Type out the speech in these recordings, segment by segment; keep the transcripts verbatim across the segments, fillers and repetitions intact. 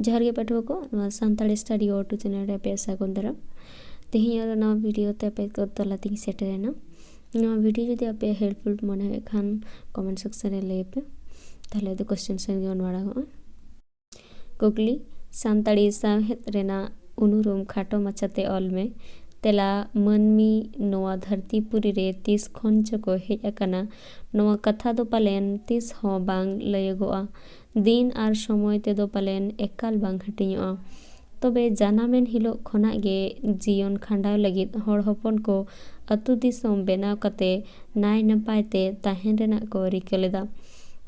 ᱡᱚᱦᱟᱨ ᱜᱮ ᱯᱟᱹᱴᱷᱩᱣᱟᱹ ᱠᱚ, ᱱᱚᱣᱟ ᱥᱟᱱᱛᱟᱲᱤ ᱥᱴᱟᱰᱤ ᱳ ᱴᱩ ᱪᱮᱱᱮᱞ ᱨᱮ ᱟᱯᱮ ᱥᱟᱹᱜᱩᱱ ᱫᱟᱨᱟᱢ᱾ ᱛᱮᱦᱮᱧ ᱟᱨ ᱱᱟᱣᱟ ᱵᱷᱤᱰᱤᱭᱳ ᱛᱮ ᱟᱯᱮ ᱠᱚ ᱛᱟᱞᱟᱛᱤᱧ ᱥᱮᱴᱮᱨᱮᱱᱟ᱾ ᱱᱚᱣᱟ ᱵᱷᱤᱰᱤᱭᱳ ᱡᱩᱫᱤ ᱟᱯᱮ ᱦᱮᱞᱯᱯᱷᱩᱞ ᱢᱚᱱᱮ ᱦᱩᱭᱩᱜ ᱠᱷᱟᱱ ᱠᱚᱢᱮᱱᱴ ᱥᱮᱠᱥᱚᱱ ᱨᱮ ᱞᱟᱹᱭ ᱯᱮ, ᱛᱟᱦᱞᱮ ᱫᱚ ᱠᱚᱥᱪᱮᱱ ᱥᱮᱫ ᱜᱮᱵᱚᱱ ᱢᱟᱲᱟᱝᱚᱜᱼᱟ᱾ ᱠᱩᱠᱞᱤ, ᱥᱟᱱᱛᱟᱲᱤ ᱥᱟᱶᱦᱮᱫ ᱨᱮᱱᱟᱜ ᱩᱱᱩᱨᱩᱢ ᱠᱷᱟᱴᱚ ᱢᱟᱪᱷᱟᱛᱮ ᱚᱞ ᱢᱮ᱾ ᱛᱮᱞᱟ, ᱢᱟᱹᱱᱢᱤ ᱱᱚᱣᱟ ᱫᱷᱟᱹᱨᱛᱤ ᱯᱩᱨᱤ ᱨᱮ ᱛᱤᱥ ᱠᱷᱚᱱ ᱪᱚᱠᱚ ᱦᱮᱡ ᱟᱠᱟᱱᱟ, ᱱᱚᱣᱟ ᱠᱟᱛᱷᱟ ᱫᱚ ᱯᱟᱞᱮᱱ ᱛᱤᱥ ᱦᱚᱸ ᱵᱟᱝ ᱞᱟᱹᱭᱚᱜᱚᱜᱼᱟ᱾ ᱫᱤᱱ ᱟᱨ ᱥᱚᱢᱚᱭ ᱛᱮᱫᱚ ᱯᱟᱞᱮᱱ ᱮᱠᱟᱞ ᱵᱟᱝ ᱦᱟᱹᱴᱤᱧᱚᱜᱼᱟ᱾ ᱛᱚᱵᱮ ᱡᱟᱱᱟᱢᱮᱱ ᱦᱤᱞᱳᱜ ᱠᱷᱚᱱᱟᱜ ᱜᱮ ᱡᱤᱭᱚᱱ ᱠᱷᱟᱸᱰᱟᱣ ᱞᱟᱹᱜᱤᱫ ᱦᱚᱲ ᱦᱚᱯᱚᱱ ᱠᱚ ᱟᱹᱛᱩ ᱫᱤᱥᱚᱢ ᱵᱮᱱᱟᱣ ᱠᱟᱛᱮ ᱱᱟᱭ ᱱᱟᱯᱟᱭ ᱛᱮ ᱛᱟᱦᱮᱱ ᱨᱮᱱᱟᱜ ᱠᱚ ᱨᱤᱠᱟᱹ ᱞᱮᱫᱟ᱾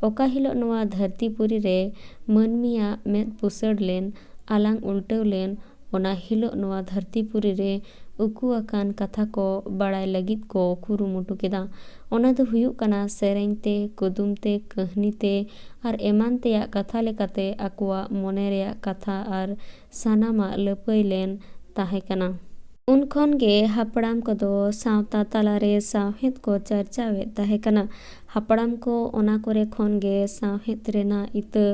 ᱚᱠᱟ ᱦᱤᱞᱳᱜ ᱱᱚᱣᱟ ᱫᱷᱟᱹᱨᱛᱤ ᱯᱩᱨᱤ ᱨᱮ ᱢᱟᱹᱱᱢᱤᱭᱟᱜ ᱢᱮᱫ ᱯᱩᱥᱟᱹᱲ ᱞᱮᱱ, ᱟᱞᱟᱝ ᱩᱞᱴᱟᱹᱣ ᱞᱮᱱ, ᱚᱱᱟ ᱦᱤᱞᱳᱜ ᱱᱚᱣᱟ ᱫᱷᱟᱹᱨᱛᱤ ᱯᱩᱨᱤ ᱨᱮ ᱩᱠᱩ ᱟᱠᱟᱱ ᱠᱟᱛᱷᱟ ᱠᱚ ᱵᱟᱲᱟᱭ ᱞᱟᱹᱜᱤᱫ ᱠᱚ ᱠᱩᱨᱩᱢᱩᱴᱩ ᱠᱮᱫᱟ᱾ ᱚᱱᱟ ᱫᱚ ᱦᱩᱭᱩᱜ ᱠᱟᱱᱟ ᱥᱮᱨᱮᱧ ᱛᱮ, ᱠᱩᱫᱩᱢ ᱛᱮ, ᱠᱟᱹᱦᱱᱤ ᱛᱮ ᱟᱨ ᱮᱢᱟᱱ ᱛᱮᱭᱟᱜ ᱠᱟᱛᱷᱟ ᱞᱮᱠᱟᱛᱮ ᱟᱠᱚᱣᱟᱜ ᱢᱚᱱᱮ ᱨᱮᱭᱟᱜ ᱠᱟᱛᱷᱟ ᱟᱨ ᱥᱟᱱᱟᱢᱟᱜ ᱞᱟᱹᱯᱟᱹᱭ ᱞᱮᱱ ᱛᱟᱦᱮᱸ ᱠᱟᱱᱟ᱾ ᱩᱱ ᱠᱷᱚᱱ ᱜᱮ ᱦᱟᱯᱲᱟᱢ ᱠᱚᱫᱚ ᱥᱟᱶᱛᱟ ᱛᱟᱞᱟᱨᱮ ᱥᱟᱶᱦᱮᱫ ᱠᱚ ᱪᱟᱨᱪᱟᱣᱮᱫ ᱛᱟᱦᱮᱸ ᱠᱟᱱᱟ᱾ ᱦᱟᱯᱲᱟᱢ ᱠᱚ ᱚᱱᱟ ᱠᱚᱨᱮ ᱠᱷᱚᱱ ᱜᱮ ᱥᱟᱶᱦᱮᱫ ᱨᱮᱱᱟᱜ ᱤᱛᱟᱹ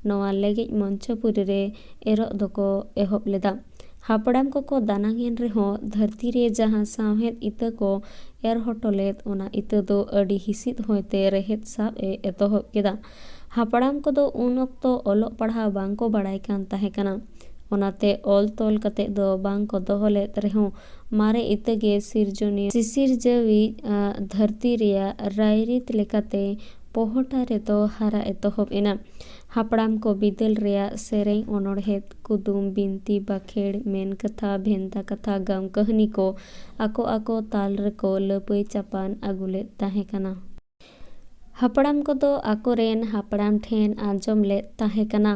ᱱᱚᱣᱟ ᱞᱮᱜᱮᱡ ᱢᱚᱧᱪᱚᱯᱩᱨᱤ ᱨᱮ ᱮᱨᱚᱜ ᱫᱚᱠᱚ ᱮᱦᱚᱵ ᱞᱮᱫᱟ᱾ ᱦᱟᱯᱲᱟᱢ ᱠᱚᱠᱚ ᱫᱟᱱᱟᱝ ᱮᱱ ᱨᱮᱦᱚᱸ ᱫᱷᱟᱹᱨᱛᱤ ᱨᱮ ᱡᱟᱦᱟᱸ ᱥᱟᱶᱦᱮᱫ ᱤᱛᱟᱹ ᱠᱚ ᱮᱨ ᱦᱚᱴᱚ ᱞᱮᱫ, ᱚᱱᱟ ᱤᱛᱟᱹ ᱫᱚ ᱟᱹᱰᱤ ᱦᱤᱥᱤᱫ ᱦᱚᱭᱛᱮ ᱨᱮᱦᱮᱫ ᱥᱟᱵ ᱮ ᱮᱛᱚᱦᱚᱵ ᱠᱮᱫᱟ᱾ ᱦᱟᱯᱲᱟᱢ ᱠᱚᱫᱚ ᱩᱱ ᱚᱠᱛᱚ ᱚᱞᱚᱜ ᱯᱟᱲᱦᱟᱣ ᱵᱟᱝ ᱠᱚ ᱵᱟᱲᱟᱭ ᱠᱟᱱ ᱛᱟᱦᱮᱸ ᱠᱟᱱᱟ᱾ ᱚᱱᱟᱛᱮ ᱚᱞ ᱛᱚᱞ ᱠᱟᱛᱮ ᱫᱚ ᱵᱟᱝ ᱠᱚ ᱫᱚᱦᱚ ᱞᱮᱫ ᱨᱮᱦᱚᱸ, ᱢᱟᱨᱮ ᱤᱛᱟᱹ ᱜᱮ ᱥᱤᱨᱡᱚᱱᱤᱭᱟᱹ ᱥᱤᱥᱤᱨᱡᱟᱹᱣᱤᱡ ᱟᱜ ᱫᱷᱟᱹᱨᱛᱤ ᱨᱮᱭᱟᱜ ᱨᱟᱭᱨᱤᱛ ᱞᱮᱠᱟᱛᱮ ᱯᱚᱦᱚᱴᱟ ᱨᱮᱫᱚ ᱦᱟᱨᱟ ᱮᱛᱚᱦᱚᱵ ᱮᱱᱟ᱾ ᱦᱟᱯᱲᱟᱢ ᱠᱚ ᱵᱤᱫᱟᱹᱞ ᱨᱮᱭᱟᱜ ᱥᱮᱨᱮᱧ, ᱚᱱᱚᱬᱦᱮ, ᱠᱩᱫᱩᱢ, ᱵᱤᱱᱛᱤ, ᱵᱟᱠᱷᱮᱲ, ᱢᱮᱱ ᱠᱟᱛᱷᱟ, ᱵᱷᱮᱱᱛᱟ ᱠᱟᱛᱷᱟ, ᱜᱟᱢ ᱠᱟᱹᱦᱱᱤ ᱠᱚ ᱟᱠᱚ ᱟᱠᱚ ᱛᱟᱞ ᱨᱮᱠᱚ ᱞᱟᱹᱯᱟᱹᱭ ᱪᱟᱯᱟᱱ ᱟᱹᱜᱩ ᱞᱮᱫ ᱛᱟᱦᱮᱸ ᱠᱟᱱᱟ᱾ ᱦᱟᱯᱲᱟᱢ ᱠᱚᱫᱚ ᱟᱠᱚᱨᱮᱱ ᱦᱟᱯᱲᱟᱢ ᱴᱷᱮᱱ ᱟᱸᱡᱚᱢ ᱞᱮᱫ ᱛᱟᱦᱮᱸ ᱠᱟᱱᱟ᱾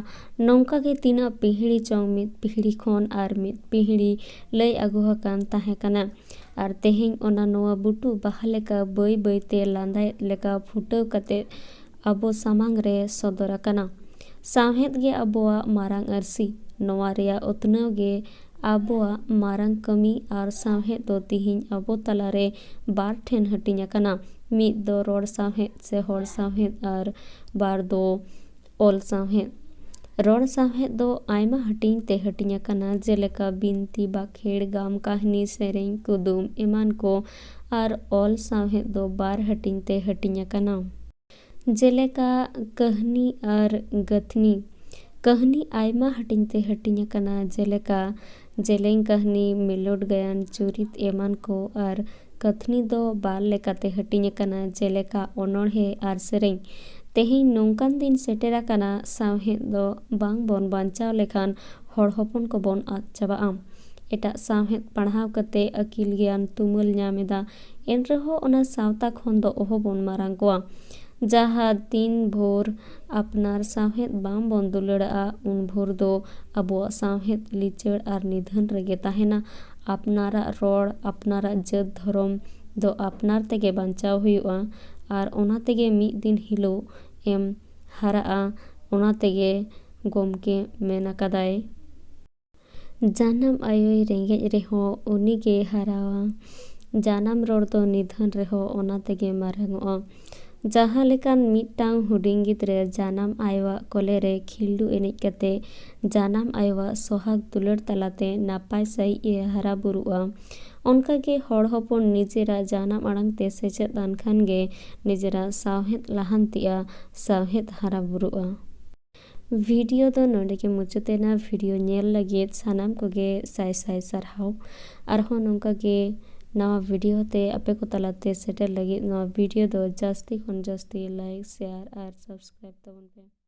ᱱᱚᱝᱠᱟ ᱜᱮ ᱛᱤᱱᱟᱹᱜ ᱯᱤᱦᱲᱤ ᱪᱚᱝ ᱢᱤᱫ ᱯᱤᱦᱲᱤ ᱠᱷᱚᱱ ᱟᱨ ᱢᱤᱫ ᱯᱤᱦᱲᱤ ᱞᱟᱹᱭ ᱟᱹᱜᱩ ᱟᱠᱟᱱ ᱛᱟᱦᱮᱸ ᱠᱟᱱᱟ᱾ ᱟᱨ ᱛᱮᱦᱮᱧ ᱚᱱᱟ ᱱᱚᱣᱟ ᱵᱩᱴᱩ ᱵᱟᱦᱟ ᱞᱮᱠᱟ ᱵᱟᱹᱭ ᱵᱟᱹᱭᱛᱮ ᱞᱟᱸᱫᱟᱭᱮᱫ ᱞᱮᱠᱟ ᱯᱷᱩᱴᱟᱹᱣ ᱠᱟᱛᱮ ᱟᱵᱚ ᱥᱟᱢᱟᱝ ᱨᱮ ᱥᱚᱫᱚᱨ ᱟᱠᱟᱱᱟ᱾ ᱥᱟᱶᱦᱮᱫ ᱜᱮ ᱟᱵᱚᱣᱟᱜ ᱢᱟᱨᱟᱝ ᱟᱹᱨᱥᱤ᱾ ᱱᱚᱣᱟ ᱨᱮᱭᱟᱜ ᱩᱛᱱᱟᱹᱣ ᱜᱮ ᱟᱵᱚᱣᱟᱜ ᱢᱟᱨᱟᱝ ᱠᱟᱹᱢᱤ᱾ ᱟᱨ ᱥᱟᱶᱦᱮᱫ ᱫᱚ ᱛᱤᱦᱤᱧ ᱟᱵᱚ ᱛᱟᱞᱟᱨᱮ ᱵᱟᱨ ᱴᱷᱮᱱ ᱦᱟᱹᱴᱤᱧ ᱟᱠᱟᱱᱟ᱾ ᱢᱤᱫ ᱫᱚ ᱨᱚᱲ ᱥᱟᱶᱦᱮᱫ ᱥᱮ ᱦᱚᱲ ᱥᱟᱶᱦᱮᱫ, ᱟᱨ ᱵᱟᱨ ᱫᱚ ᱚᱞ ᱥᱟᱶᱦᱮᱫ᱾ ᱨᱚᱲ ᱥᱟᱶᱦᱮᱫ ᱫᱚ ᱟᱭᱢᱟ ᱦᱟᱹᱴᱤᱧ ᱛᱮ ᱦᱟᱹᱴᱤᱧ ᱟᱠᱟᱱᱟ, ᱡᱮᱞᱮᱠᱟ ᱵᱤᱱᱛᱤ, ᱵᱟᱠᱷᱮᱲ, ᱜᱟᱢ, ᱠᱟᱹᱦᱱᱤ, ᱥᱮᱨᱮᱧ, ᱠᱩᱫᱩᱢ ᱮᱢᱟᱱ ᱠᱚ᱾ ᱟᱨ ᱚᱞ ᱥᱟᱶᱦᱮᱫ ᱫᱚ ᱵᱟᱨ ᱦᱟᱹᱴᱤᱧ ᱛᱮ ᱦᱟᱹᱴᱤᱧ ᱟᱠᱟᱱᱟ, ᱡᱮᱞᱮᱠᱟ ᱠᱟᱹᱦᱱᱤ ᱟᱨ ᱜᱟᱹᱛᱷᱱᱤ᱾ ᱠᱟᱹᱦᱱᱤ ᱟᱭᱢᱟ ᱦᱟᱹᱴᱤᱧ ᱛᱮ ᱦᱟᱹᱴᱤᱧ ᱟᱠᱟᱱᱟ, ᱡᱮᱞᱮᱠᱟ ᱡᱮᱞᱮᱧ ᱠᱟᱹᱦᱱᱤ, ᱢᱮᱞᱳᱰ ᱜᱟᱭᱟᱱ, ᱪᱩᱨᱤᱛ ᱮᱢᱟᱱ ᱠᱚ᱾ ᱟᱨ ᱠᱟᱹᱛᱷᱱᱤ ᱫᱚ ᱵᱟᱨ ᱞᱮᱠᱟᱛᱮ ᱦᱟᱹᱴᱤᱧ ᱟᱠᱟᱱᱟ, ᱡᱮᱞᱮᱠᱟ ᱚᱱᱚᱬᱦᱮ ᱟᱨ ᱥᱮᱨᱮᱧ᱾ ᱛᱮᱦᱮᱧ ᱱᱚᱝᱠᱟᱱ ᱫᱤᱱ ᱥᱮᱴᱮᱨ ᱟᱠᱟᱱᱟ, ᱥᱟᱶᱦᱮᱫ ᱫᱚ ᱵᱟᱝ ᱵᱚᱱ ᱵᱟᱧᱪᱟᱣ ᱞᱮᱠᱷᱟᱱ ᱦᱚᱲ ᱦᱚᱯᱚᱱ ᱠᱚᱵᱚᱱ ᱟᱫ ᱪᱟᱵᱟᱜᱼᱟ᱾ ᱮᱴᱟᱜ ᱥᱟᱶᱦᱮᱫ ᱯᱟᱲᱦᱟᱣ ᱠᱟᱛᱮ ᱟᱹᱠᱤᱞ ᱜᱮᱭᱟᱱ ᱛᱩᱢᱟᱹᱞ ᱧᱟᱢ ᱮᱫᱟ, ᱮᱱ ᱨᱮᱦᱚᱸ ᱚᱱᱟ ᱥᱟᱶᱛᱟ ᱠᱷᱚᱱ ᱫᱚ ᱚᱦᱚ ᱵᱚᱱ ᱢᱟᱨᱟᱝ ᱠᱚᱣᱟ᱾ ᱡᱟᱦᱟᱸ ᱫᱤᱱ ᱵᱷᱳᱨ ᱟᱯᱱᱟᱨ ᱥᱟᱶᱦᱮᱫ ᱵᱟᱝ ᱵᱚᱱ ᱫᱩᱞᱟᱹᱲᱟᱜᱼᱟ, ᱩᱱ ᱵᱷᱳᱨ ᱫᱚ ᱟᱵᱚᱣᱟᱜ ᱥᱟᱶᱦᱮᱫ ᱞᱤᱪᱟᱹᱲ ᱟᱨ ᱱᱤᱫᱷᱟᱹᱱ ᱨᱮᱜᱮ ᱛᱟᱦᱮᱱᱟ᱾ ᱟᱯᱱᱟᱨᱟᱜ ᱨᱚᱲ, ᱟᱯᱱᱟᱨᱟᱜ ᱡᱟᱹᱛ ᱫᱷᱚᱨᱚᱢ ᱫᱚ ᱟᱯᱱᱟᱨ ᱛᱮᱜᱮ ᱵᱟᱧᱪᱟᱣ ᱦᱩᱭᱩᱜᱼᱟ, ᱟᱨ ᱚᱱᱟ ᱛᱮᱜᱮ ᱢᱤᱫ ᱫᱤᱱ ᱦᱤᱞᱳᱜ ᱮᱢ ᱦᱟᱨᱟᱜᱼᱟ, ᱚᱱᱟ ᱛᱮᱜᱮ ᱜᱚᱢᱠᱮ ᱢᱮᱱ ᱟᱠᱟᱫᱟᱭ, ᱡᱟᱱᱟᱢ ᱟᱭᱳᱭ ᱨᱮᱸᱜᱮᱡ ᱨᱮᱦᱚᱸ ᱩᱱᱤᱜᱮ ᱦᱟᱨᱟᱣᱟ, ᱡᱟᱱᱟᱢ ᱨᱚᱲ ᱫᱚ ᱱᱤᱫᱷᱟᱹᱱ ᱨᱮᱦᱚᱸ ᱚᱱᱟ ᱛᱮᱜᱮ ᱢᱟᱨᱟᱝᱚᱜᱼᱟ᱾ ᱡᱟᱦᱟᱸ ᱞᱮᱠᱟᱱ ᱢᱤᱫᱴᱟᱝ ᱦᱩᱰᱤᱧ ᱜᱤᱫᱽᱨᱟᱹ ᱡᱟᱱᱟᱢ ᱟᱭᱳᱣᱟᱜ ᱠᱚᱞᱮ ᱨᱮ ᱠᱷᱤᱞᱰᱩ ᱮᱱᱮᱡ ᱠᱟᱛᱮ ᱡᱟᱱᱟᱢ ᱟᱭᱳᱣᱟᱜ ᱥᱚᱦᱟᱜᱽ ᱫᱩᱞᱟᱹᱲ ᱛᱟᱞᱟᱛᱮ ᱱᱟᱯᱟᱭ ᱥᱟᱺᱦᱤᱡ ᱮ ᱦᱟᱨᱟ ᱵᱩᱨᱩᱜᱼᱟ, ᱚᱱᱠᱟᱜᱮ ᱦᱚᱲ ᱦᱚᱯᱚᱱ ᱱᱤᱡᱮᱨᱟᱜ ᱡᱟᱱᱟᱢ ᱟᱲᱟᱝ ᱛᱮ ᱥᱮᱪᱮᱫ ᱟᱱ ᱠᱷᱟᱱ ᱜᱮ ᱱᱤᱡᱮᱨᱟᱜ ᱥᱟᱶᱦᱮᱫ ᱞᱟᱦᱟᱱᱛᱤᱜᱼᱟ, ᱥᱟᱶᱦᱮᱫ ᱦᱟᱨᱟ ᱵᱩᱨᱩᱜᱼᱟ᱾ ᱵᱷᱤᱰᱤᱭᱳ ᱫᱚ ᱱᱚᱰᱮ ᱜᱮ ᱢᱩᱪᱟᱹᱫ ᱮᱱᱟ᱾ ᱵᱷᱤᱰᱤᱭᱳ ᱧᱮᱞ ᱞᱟᱹᱜᱤᱫ ᱥᱟᱱᱟᱢ ᱠᱚᱜᱮ ᱥᱟᱭ ᱥᱟᱭ ᱥᱟᱨᱦᱟᱣ᱾ ᱟᱨᱦᱚᱸ ᱱᱚᱝᱠᱟ ᱜᱮ ᱱᱟᱣᱟ ᱵᱷᱤᱰᱤᱭᱳ ᱛᱮ ᱟᱯᱮ ᱠᱚ ᱛᱟᱞᱟᱛᱮ ᱥᱮᱴᱮᱨ ᱞᱟᱹᱜᱤᱫ ᱱᱚᱣᱟ ᱵᱷᱤᱰᱤᱭᱳ ᱫᱚ ᱡᱟᱹᱥᱛᱤ ᱠᱷᱚᱱ ᱡᱟᱹᱥᱛᱤ ᱞᱟᱭᱤᱠ, ᱥᱮᱭᱟᱨ ᱟᱨ ᱥᱟᱵᱥᱠᱨᱟᱭᱤᱵ ᱛᱟᱵᱚᱱ ᱯᱮ᱾